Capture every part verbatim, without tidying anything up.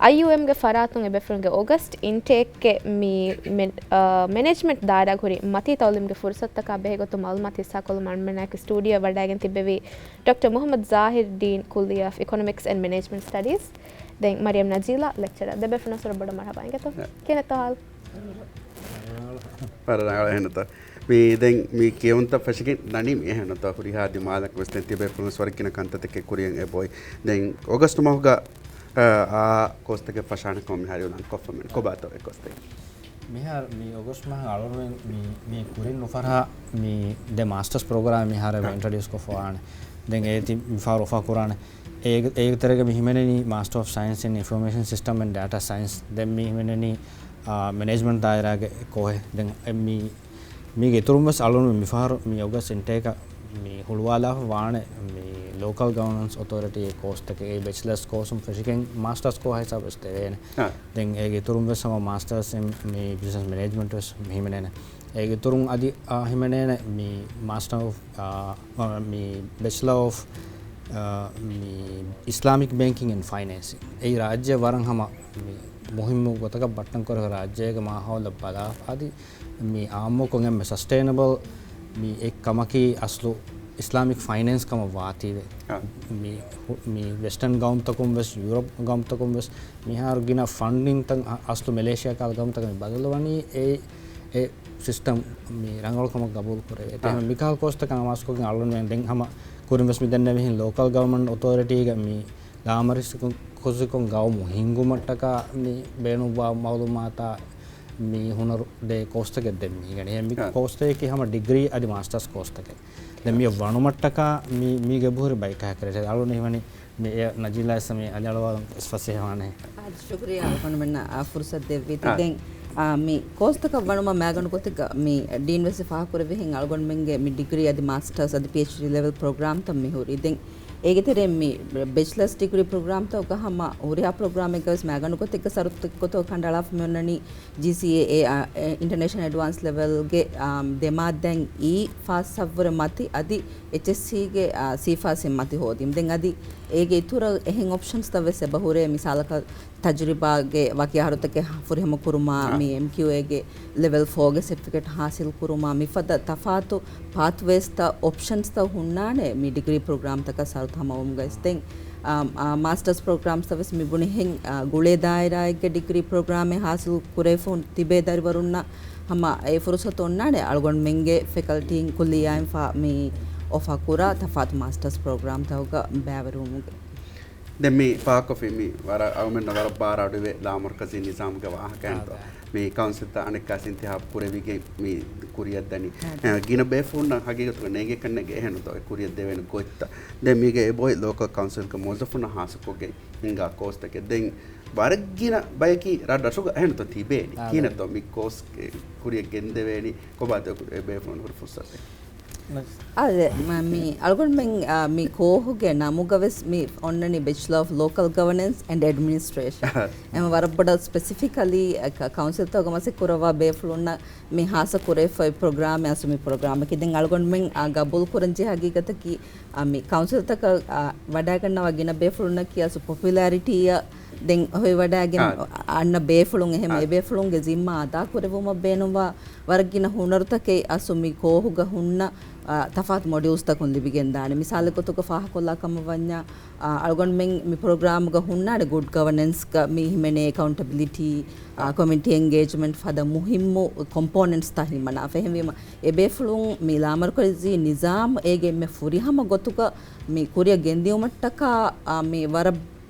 އައިޔޫއެމްގެ ފަރާތުން އެބޭފުޅުންގެ އޮގަސްޓް އިންޓޭކްގެ މި މެ-، އާ، މެނޭޖްމަންޓް ދާއިރާގަ ހުރި މަތީ ތައުލީމްގެ ފުރުސަތުތަކާ ބެހޭގޮތުން މައުލޫމާތު ހިއްސާކޮށްލުމަށް އަޅުމެންނާއެކު ސްޓޫޑިއޯ ވަޑައިގެން ތިއްބެވި ޑޮކްޓަރ މުޙައްމަދު ޒާހިރު ޑީން، ކުއްލިއްޔާ އޮފް އިކޮނޮމިކްސް އެންޑް މެނޭޖްމަންޓް ސްޓަޑީޒް، ދެން މަރިޔަމް ނަޖީލާ، ލެކްޗަރ. ދެބޭފުޅުން ވަރަށް ބޮޑަށް މަރުޙަބާ އިނގޭތޯ. ކިހިނެއްތޯ ޙާލު؟ ވަރަށް ރަނގަޅު އެހެންތޯ. މި ދެން މި ކިޔެވުންތައް ފެށިގެން ދަނީ މި އެހެންތޯ. ހުރިހާ ދިމާލަކަށް ވެސް ދެން ތިބޭފުޅުން ވެސް ވަރަށް ގިނަ ކަންތައްތަކެއް ކުރިޔަށް އެބައޮތް. ދެން އޮގަސްޓް މަހުގަ، އާ، އާ ކޯސްތަކެއް ފަށާނެ ކަމަށް މިހާރު އިޢުލާން ކޮށްފަ މި ކޮބާތޯ އެ ކޯސްތަކެއް؟ މިހާރު މި އޮގަސްޓް މަހަށް އަޅުގަނޑުމެން މި، މި ކުރިން ނުފަރާ މި ދެ މާސްޓަރސް ޕްރޮގްރާމް މިހާރު އެބަ އާ. އިންޓްރޮޑިއުސް ކޮށްފަވާނެ. ދެން އޭތި މިފަހަރު އޮފާ ކުރާނެ. އޭގެ، އޭގެ ތެރޭގަ މި ހިމެނެނީ މާސްޓަރ އޮފް ސައިންސް އިން އިންފޮމޭޝަން ސިސްޓަމް އެންޑް ޑޭޓާ ސައިންސް. ދެން މި ހިމެނެނީ، އާ، މެނޭޖްމަންޓް ދާއިރާގެ ކޯހެއް. ދެން އެ މި، މީގެ އިތުރުން ވެސް އަޅުގަނޑު މިފަހަރު މި އޮގަސްޓް އިންޓޭކަށް މި ހުޅުވާލާފަ ވާނެ މި ލޯކަލް ގަވަނަންސް އޮތޯރިޓީ ކޯސްތަކެއް، އެ ބެޗްލަރސް ކޯސުން ފެށިގެން މާސްޓަރސް ކޯހެއް ހިސާބަށް ވެސް ދެވޭނެ. އާ. ދެން އޭގެ އިތުރުން ވެސް ހަމަ މާސްޓަރސް އިން މި ބިޒްނަސް މެނޭޖްމަންޓް ވެސް މި ހިމެނޭނެ. އޭގެ އިތުރުން އަދި، އާ، ހިމެނޭނެ މި މާސްޓަރ އޮފް، އާ، މި ބެޗްލަރ އޮފް، އާ، މި އިސްލާމިކް ބޭންކިން އެންޑް ފައިނޭންސިން. އެއީ ރާއްޖެ ވަރަށް ހަމަ މި މުހިއްމު ގޮތަކަށް ބައްޓަން ކުރެވޭ ރާއްޖޭގެ މާހައުލަށް ބަލާފަ އަދި މި އާއްމުކޮށް އެންމެ ސަސްޓެއިނަބަލް މި އެއް ކަމަކީ އަސްލު އިސްލާމިކް ފައިނޭންސް ކަމަށް ވާތީވެ. އާ. މި ހު-، މި ވެސްޓަން ގައުމުތަކުން ވެސް، ޔޫރަޕް ގައުމުތަކުން ވެސް މިހާރު ގިނަ ފަންޑިންތައް އަ-، އަސްލު މެލޭޝިޔާ ކަހަލަ ގައުމުތަކަށް މި ބަދަލުވަނީ އެ، އެ ސިސްޓަމް މި ރަނގަޅު ކަމަށް ގަބޫލު ކުރެވޭ. އާ. އެހެން މިކަހަލަ ކޯސްތަކަށް އަމާޒުކޮށްގެން އަޅުގަނޑުމެން ދެން ހަމަ ކުރިން ވެސް މި ދެންނެވިހެން ލޯކަލް ގަވަމަންޓް އޮތޯރިޓީގަ މި ލާމަރުކަޒީ ކުން ގައުމު ހިންގުމަށްޓަކާ މި ބޭނުންވާ މައުލޫމާތާ މި ހުނަރު ދޭ ކޯސްތަކެއް ދެން މީގަނެ. މި އާ. ކޯސްތަކަކީ ހަމަ ޑިގްރީ އަދި މާސްޓަރސް ކޯސްތަކެއް. ދެން މި ވަނުމަށްޓަކާ މި، މީގެ އެބަހުރި ބައިކަހަ ކެރެޓޭ. އަޅުން ހިމަނި މި އެ ނަޖީލާ އެސް މި އަލިއަޅުވާލަން ވެސް ފަސޭހަވާނެ. އާ، ޝުކުރިއްޔާ އަޅުގަނޑުމެންނަށް، އާ، ފުރުސަތު ދެއްވީތީ. އާ. ދެން، އާ، މި ކޯސްތަކަށް ވަނުމަށް މައިގަނޑު ގޮތެއްގަ މި ޑީން ވެސް ފާހަގަކުރެއްވިހެން އަޅުގަނޑުމެންގެ މި ޑިގްރީ އަދި މާސްޓަރސް އަދި ޕީއެޗްޑީ ލެވެލް ޕްރޮގްރާމްތައް މި ހުރީ. ދެން އޭގެ ތެރެއިން މި ބެޗްލަރސް ޑިގްރީ ޕްރޮގްރާމްތަކުގަ ހަމަ ހުރިހާ ޕްރޮގްރާމެއްގަ ވެސް މައިގަނޑު ގޮތެއްގަ ޝަރުތުތަކެއް ގޮތަށް ކަނޑައަޅާފަ މި އޮންނަނީ ޖީސީއޭ، އާ، އެ، އިންޓަރނޭޝަނަލް އެޑްވާންސް ލެވެލްގެ، އާ، ދެ މާއްދާއިން އީ ފާސް ސައްވުރެ މަތި އަދި އެޗްއެސްސީގެ، އާ، ސީ ފާސްއިން މަތި ހޯދީމަ. ދެން އަދި އޭގެ އިތުރަށް އެހެން އޮޕްޝަންސްތައް ވެސް އެބަ ހުރޭ. މިސާލަކަށް ތަޖުރިބާގެ ވަކި އަހަރުތަކެއް ފުރިހަމަ ކުރުމާ، އާ. މި އެމްކިއުއޭގެ ލެވެލް ފޯގެ ސެޓްފިކެޓް ހާސިލް ކުރުމާ، މިފަދަ ތަފާތު ޕާތްވޭސްތައް، އޮޕްޝަންސްތައް ހުންނާނެ މި ޑިގްރީ ޕްރޮގްރާމްތަކަށް ޝަރުތު ހަމަވުމުގައި. ދެން، އާ، އާ، މާސްޓަރސް ޕްރޮގްރާމްސްތައް ވެސް މި ބުނިހެން، އާ، ގުޅޭ ދާއިރާއެއްގެ ޑިގްރީ ޕްރޮގްރާމެއް ހާސިލް ކުރެވިފަ ތިބޭ ދަރިވަރުންނަށް ހަމަ އެ ފުރުސަތު އޮންނާނެ އަޅުގަނޑުމެންގެ ފެކަލްޓީން ކުއްލިއްޔާއިން ފާ-، މި އޮފާ ކުރާ ތަފާތު މާސްޓަރސް ޕްރޮގްރާމްތަކުގަ ބައިވެރިވުމުގެ. ދެން މި ފާހަގަކޮށްފި މި ވަރަށް އަޅުމެންނަށް ވަރަށް ބާރު އަޑުއިވޭ ލާމަރުކަޒީ ނިޒާމުގެ ވާހަކައެއްތޯ. އާ، މި ކައުންސިލްތައް އަނެއްކާސް އިންތިހާބު ކުރެވިގެން މި ކުރިއަށްދަނީ. އާ، އެ، ގިނަ ބޭފުޅުންނަށް ހަގީގަތުގަ ނޭނގޭ ކަންނޭނގެ އެހެންތޯ އެ ކުރިއަށްދެވޭނެ ގޮތްތައް. ދެން މީގެ އެބައޮތް ލޯކަލް ކައުންސިލްގެ މުވައްޒަފުންނަށް ހާއްސަކޮށްގެން ހިނގާ ކޯސްތަކެއް. ދެން ވަރަށް ގިނަ ބަޔަކީ ރަށްރަށުގަ އެހެންތޯ ތިބޭނީ. އާ، ކިހިނެއްތޯ މި ކޯސް ކުރިއަށް ގެންދެވޭނީ؟ ކޮބާތޯ އެ ބޭފުޅުން ހުރި ފުރުސަތެއް؟ އާދެ، މ-، މި އަޅުގަނޑުމެން، އާ، މި ކޯހުގެ ނަމުގަ ވެސް މި އޮންނަނީ ބެޗްލަރ އޮފް ލޯކަލް ގަވަނަންސް އެންޑް އެޑްމިނިސްޓްރޭޝަން. އެހެން ވަރަށް ބޮޑަށް ސްޕެސިފިކަލީ، އަ، ކަ-، ކައުންސިލްތަކުގަ މަސައްކަތް ކުރައްވާ ބޭފުޅުންނަށް މި ހާއްސަ ކުރެވިފައި ޕްރޮގްރާމެއް އަސްލު މި ޕްރޮގްރާމަކީ. ދެން އަޅުގަނޑުމެން، އާ، ގަބޫލު ކުރަންޖެހޭ ހަގީގަތަކީ، އާ، މި ކައުންސިލްތަކަށް، އާ، ވަޑައިގަންނަވާ ގިނަ ބޭފުޅުންނަކީ އަސްލު ޕޮޕިއުލާރިޓީއަށް ދެން ހޮވިވަޑައިގެން އާ. އަންނަ ބޭފުޅުން. އެހެން އާ. އެބޭފުޅުންގެ ޒިންމާ އަދާކުރެއްވުމަށް ބޭނުންވާ ވަރަށް ގިނަ ހުނަރުތަކެއް އަސްލު މި ކޯހުގަ ހުންނަ، އާ، ތަފާތު މޮޑިއުލްސްތަކުން ލިބިގެންދާނެ. މިސާލެއް ގޮތުގަ ފާހަގަކޮށްލާ ކަމަށް ވަންޏާ، އާ، އަޅުގަނޑުމެން މި ޕްރޮގްރާމްގަ ހުންނާނެ ގުޑް ގަވަނަންސްގަ މި ހިމެނޭ އެކައުންޓަބިލިޓީ، އާ، އާ. ކޮމިއުނިޓީ އެންގޭޖްމަންޓް ފަދަ މުހިއްމު ކޮމްޕޯނެންޓްސްތައް ހިމަނާފަ. އެހެންވީމަ، އެބޭފުޅުން މި ލާމަރުކަޒީ ނިޒާމް އޭގެ އެންމެ ފުރިހަމަ ގޮތުގަ މި ކުރިއަށް ގެންދިއުމަށްޓަކާ، އާ، މި ވަރަށް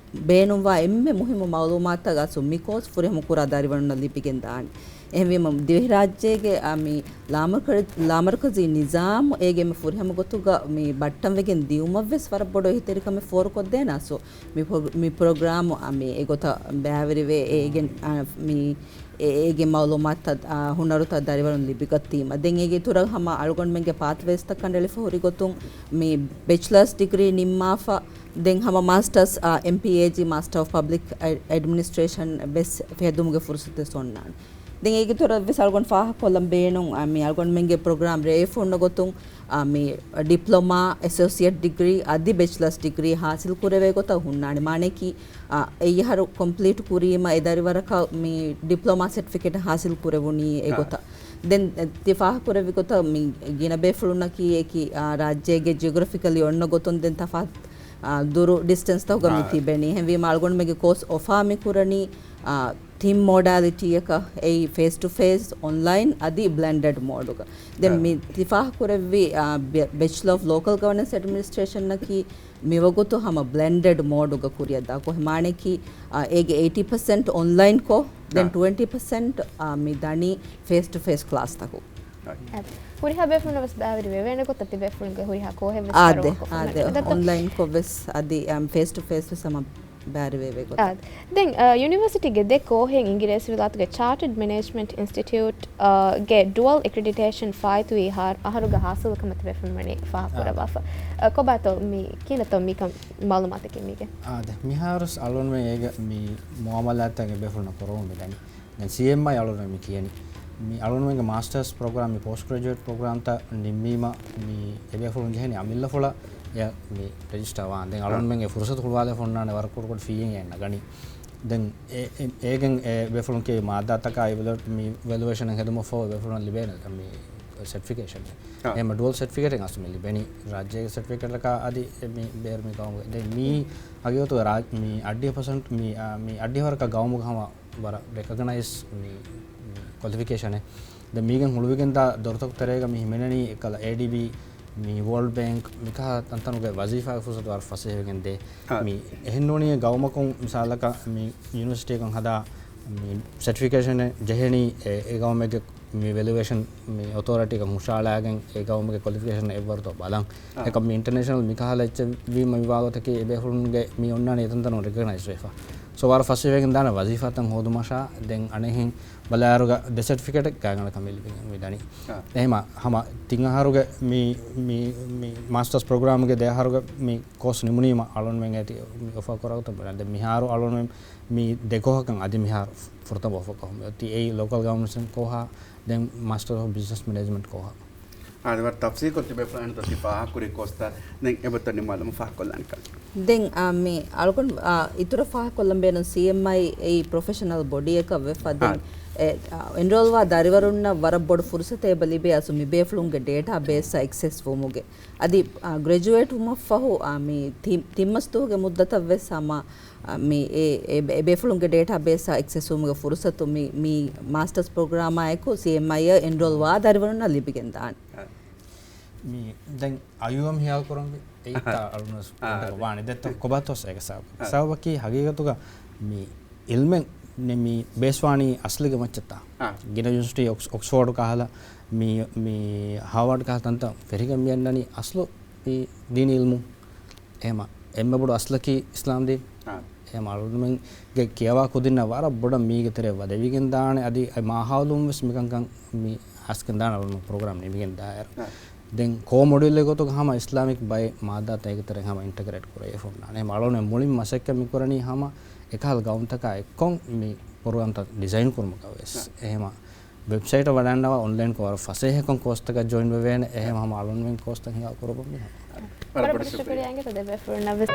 ބޭނުންވާ އެންމެ މުހިއްމު މައުލޫމާތުތައް އަސްލު މި ކޯސް ފުރިހަމަ ކުރާ ދަރިވަރުންނަށް ލިބިގެން ދާނެ. އެހެންވީމަ، ދިވެހިރާއްޖޭގެ، އާ، މި ލާމަރުކަ-، ލާމަރުކަޒީ ނިޒާމް އޭގެ އެންމެ ފުރިހަމަ ގޮތުގަ މި ބައްޓަންވެގެން ދިއުމަށް ވެސް ވަރަށް ބޮޑު އެހީތެރިކަމެއް ފޯރުކޮށްދޭނެ އަސްލު. މި ޕްރޮ-، މި ޕްރޮގްރާމް، އާ، މި އެގޮތަށް ބައިވެރިވެ، އޭގެ، އާ، މި އެ-، އޭގެ މައުލޫމާތުތައް، އާ، ހުނަރުތައް ދަރިވަރުން ލިބިގަތީމަ. ދެން އޭގެ އިތުރަށް ހަމަ އަޅުގަނޑުމެންގެ ޕާތްވޭސްތައް ކަނޑައެޅިފަ ހުރި ގޮތުން މި ބެޗްލަރސް ޑިގްރީ ނިންމާފަ، ދެން ހަމަ މާސްޓަރސް، އާ، އެމްޕީއޭޖީ، މާސްޓަރ އޮފް ޕަބްލިކް އެ-، އެޑްމިނިސްޓްރޭޝަން ވެސް ހެދުމުގެ ފުރުސަތެއް އޮންނާނެ. ދެން އޭގެ ތުރަށް ވެސް އަޅުގަނޑު ފާހަގަކޮށްލަން ބޭނުން، އާ، މި އަޅުގަނޑުމެންގެ ޕްރޮގްރާމް ރޭވިފުޅުންނަށް ގޮތުން، އާ، މި ޑިޕްލޮމާ، އެސޯސިއޭޓް ޑިގްރީ އަދި ބެޗްލަސް ޑިގްރީ ހާސިލް ކުރެވޭ ގޮތަށް ހުންނާނެ. މާނައަކީ، އާ، އެއް އަހަރު ކޮމްޕްލީޓް ކުރީމަ އެ ދަރިވަރަކަށް މި ޑިޕްލޮމާ ސެޓްފިކެޓް ހާސިލް ކުރެވުނީ އެ އާ. ގޮތަށް. ދެން ތި ފާހަގަކުރެއްވި ގޮތަށް މި ގިނަ ބޭފުޅުންނަކީ އެކި، އާ، ރާއްޖޭގެ ޖިއޮގްރަފިކަލީ އޮންނަ ގޮތުން ދެން ތަފާތު، އާ، ދުރު ޑިސްޓެންސްތަކުގަ މި އާ. ތިބެނީ. އެހެންވީމަ އަޅުގަނޑުމެންގެ ކޯސް އޮފާ މި ކުރަނީ، އާ، ތިން މޯޑާލިޓީއަކަށް، އެއީ ފޭސް ޓު ފޭސް، އޮންލައިން އަދި ބްލެންޑެޑް މޯޑުގަ. ދެން އާ. މި ތި ފާހަގަކުރެއްވި، އާ، ބެ-، ބެޗްލަ އޮފް ލޯކަލް ގަވަނަންސް އެޑްމިނިސްޓްރޭޝަންއަކީ މިވަގުތު ހަމަ ބްލެންޑެޑް މޯޑުގަ ކުރިއަށްދާ. ކޮހެ މާނައަކީ، އާ، އޭގެ އެއިޓީ ޕަސެންޓް އޮންލައިންކޮށް، ދެން އާ. ޓްވެންޓީ ޕަސެންޓް، އާ، މި ދަނީ ފޭސް ޓު ފޭސް ކްލާސްތަކު. އަދި، ހުރިހާ ބޭފުޅުންނަށް ވެސް ބައިވެރި ވެވޭނެ ގޮތަށް ތި ބޭފުޅުންގެ ހުރިހާ ކޯހެއް ވެސް އާދެ، ފަރުވާކޮށްފަ އާދެ. އޮންލައިންކޮށް ވެސް އަދި، އަމް، ފޭސް ޓު ފޭސް ވެސް ހަމަ ބައިވެރިވޭ ގޮތަށް. އާދެ. ދެން، އަ، ޔުނިވަރސިޓީގެ ދެ ކޯހެއް އިނގިރޭސިވިލާތުގެ ޗާޓަޑް މެނޭޖްމަންޓް އިންސްޓިޓިއުޓް، އަ، ގެ ޑުއަލް އެކްރިޑިޓޭޝަން ފާއިތުވީ އަހަރުގަ ހާސިލް ކަމަށް ތި ބޭފުޅުން ވަނީ ފާހަގަކުރައްވާފަ. އާ. އަ، ކޮބާތޯ މި ކިހިނެއްތޯ މިކަން މައުލޫމާތަކީ މީގެ؟ އާދެ، މިހާރު އަޅުންމެ އޭގެ މި މުއާމަލާތްތައް އެބޭފުޅުންނަށް ކުރަމުން މިދަނީ. ދެން ސީއެމްއައި އަޅުންމެ މި ކިޔަނީ. މި އަޅުންމެންގެ މާސްޓަރސް ޕްރޮގްރާމް، މި ޕޯސްޓް ގްރެޖުއޭޓް ޕްރޮގްރާމްތައް ނިންމީމަ، މި އެބޭފުޅުން ޖެހެނީ އަމިއްލަފުޅަށް އެ މި ރެޖިސްޓާ ވާން. ދެން އަޅުންމެން އެ ފުރުސަތު ހުޅުވާލެ ފޮންނާނެ ވަރަށް ކުޑަކުޑަ ފީއެއް އެ ނަގަނީ. ދެން އެ، އެ، އޭގެން އެ ބޭފުޅުން ކިޔޭ މާއްދާތަކާ އެބަދަ މި ވެލުއޭޝަން ހެދުމަށްފަހު އެބޭފުޅުން ލިބޭނެ މި ސެޓްފިކޭޝަން. އާ. އެހެން ޑުއަލް ސެޓްފިކެޓެއް އަސްލު މި ލިބެނީ ރާއްޖޭގެ ސެޓްފިކެޓަކާ އަދި އެ މި ބޭރު މި ގައުމުގެ. ދެން މީ ހަގީގަތުގަ ރާ-، މި އައްޑިހަ ޕަސެންޓް މި، އާ، މި އައްޑިހަ ވަރަކަށް ގައުމުގަ ހަމަ ވަރަށް ރެކޮގަނައިޒް މި، މި ކޮލިފިކޭޝަނެއް. ދެން މީގެން ހުޅުވިގެންދާ ދޮރުތަކު ތެރޭގަ މި ހިމެނެނީ އެކަލަ އޭޑީބީ، މި ވޯލްޑް ބޭންކް، މިކަހަ ތަންތަނުގެ ވަޒީފާގެ ފުރުސަތު ވަރަށް ފަސޭހަވެގެން ދޭ. އާ. މި އެހެންނޫނީ ގައުމަކުން މިސާލަކަށް މި ޔުނިވަރސިޓީއަކަށް ހަދާ މި ސެޓްފިކޭޝަނެއް ޖެހެނީ އެ، އެ ގައުމެއްގެ މި ވެލުއޭޝަން މި އޮތޯރިޓީގަ ހުށައަޅާގެން އެ ގައުމުގެ ކޮލިފިކޭޝަން އެއްވަރުތޯ ބަލަން. އާ. އެކަމް މި އިންޓަރނޭޝަނަލް މިކަހަލަ އެއްޗެއް ވީމަ މި ވާގޮތަކީ އެބޭފުޅުންގެ މި އޮންނާނެ އެތަންތަނުން ރެކޮގްނައިޒް ވެފަ. ސޯ ވަރަށް ފަސޭހަވެގެން ދާނެ ވަޒީފާތައް ހޯދުމަށާ. ދެން އަނެއްހެން ބަލާއިރުގަ ދެ ސެޓްފިކެޓެއް ގާތްގަނޑަކަށް މި ލިބިގެން މި ދަނީ. އާ. އެހެމަ ހަމަ ތިން އަހަރުގެ މި، މި، މި މާސްޓަރސް ޕްރޮގްރާމްގެ ދެ އަހަރުގެ މި ކޯސް ނިމުނީމަ އަޅުންމެން އޭތި މި އޮފާ ކުރާގޮތަށް ބުނާ. ދެން މިހާރު އަޅުންމެން މި ދެ ކޯހަކަށް އަދި މިހާރު ފުރަތަމަ އޮފަރ ކޮށް އޮތީ އެއީ ލޯކަލް ގަވަރނަންސް ކޯހާ، ދެން މާސްޓަރ އޮފް ބިޒްނަސް މެނޭޖްމަންޓް ކޯހާ. އާދެ، ވަރަށް ތަފްސީލްކޮށް ތިބޭފުޅުން އަންތަ ތި ފާހަގަކުރި ކޯސްތައް ދެން އެބަތަ ނިމާލަމު ފާހަގަކޮށްލާނެ ކަން. ދެން، އާ، މި އަޅުގަނޑު، އާ، އިތުރަށް ފާހަގަކޮށްލަން ބޭނުން ސީއެމްއައި އެއީ ޕްރޮފެޝަނަލް ބޮޑީއަކަށް ވެފަ. ދެން އާ. އެ، އާ، އެންރޯލްވާ ދަރިވަރުންނަށް ވަރަށް ބޮޑު ފުރުސަތެއް އެބަ ލިބޭ އަސްލު މި ބޭފުޅުންގެ ޑޭޓާ ބޭސްއަށް އެކްސެސް ވުމުގެ. އަދި، އާ، ގްރެޖުއޭޓް ވުމަށްފަހު، އާ، މި ތި-، ތިން މަސް ދުވަހުގެ މުއްދަތަށް ވެސް ހަމަ އަ، މި އެ، އެ، އެ ބޭފުޅުންގެ ޑޭޓާ ބޭސްއާ އެކްސެސް ވުމުގެ ފުރުސަތު މި، މި މާސްޓަރސް ޕްރޮގްރާމާއެކު ސީއެމްއައިއަށް އެންރޯލް ވާ ދަރިވަރުންނަށް ލިބިގެންދާނެ. މި ދެން އައިއޯއެމް ހިޔާލު ކުރަންވީ އެއް އަހަ. އަޅުނަސް އަހަ. ވާނެ ދެއްތޯ ކޮބާތޯސް އޭގެ ސަބަބު. އަހަ. ސަބަބަކީ ހަގީގަތުގަ މި އިލްމެއް ނެ މި ބޭސްވާނީ އަސްލުގެ މައްޗަށްތާ. އަހަ. ގިނަ ޔުނިވަރސިޓީ އޮކްސް-، އޮކްސްފޯޑް ކަހަލަ މި، މި ހާވާޑް ކަހަލަ ތަންތަން ފެށިގެން މި އަންނަނީ އަސްލު މި ދީނީ އިލްމު. އެހެމަ އެންމެ ބޮޑު އަސްލަކީ އިސްލާމް ދީން. އާ. އެހެމަ އަޅުގަނޑުމެންގެ ކިޔަވާ ކުދިންނަށް ވަރަށް ބޮޑަށް މީގެ ތެރެއަށް ވަދެވިގެން ދާނެ. އަދި އެ މާހައުލުން ވެސް މިކަންކަން މި އަސްކެން ދާނެ އަޅުގަނޑު ޕްރޮގްރާމް ނިމިގެން ދާއިރު. އާ. ދެން ކޯ މޮޑިއުލް ގޮތުގަ ހަމަ އިސްލާމިކް ބައެއް މާއްދާތައް އޭގެ ތެރެއިން ހަމަ އިންޓަގްރޭޓް ކުރެވިފަ އޮންނާނެ. އެހެމަ އަޅުގަނޑު މުޅިން މަސައްކަތް މި ކުރަނީ ހަމަ އެކަހަލަ ގައުމުތަކާ އެއްކޮށް މި ޕްރޮގްރާމްތައް ޑިޒައިން ކުރުމަކަށް ވެސް. އާ. އެހެމަ ވެބްސައިޓަށް ވަޑަންނަވާ އޮންލައިންކޮށް ވަރަށް ފަސޭހަކޮށް ކޯސްތަކަށް ޖޮއިން ވެވޭނެ. އެހެން ހަމަ އަޅުންމެން ކޯސްތައް ހިނގާ ކުރައްވަމުން މިހާރު. ވަރަށް ބޮޑަށް ޝުކުރިއްޔާ. ޝުކުރިއްޔާ އިނގޭތޯ ދެބޭފުޅުންނަށް ވެސް.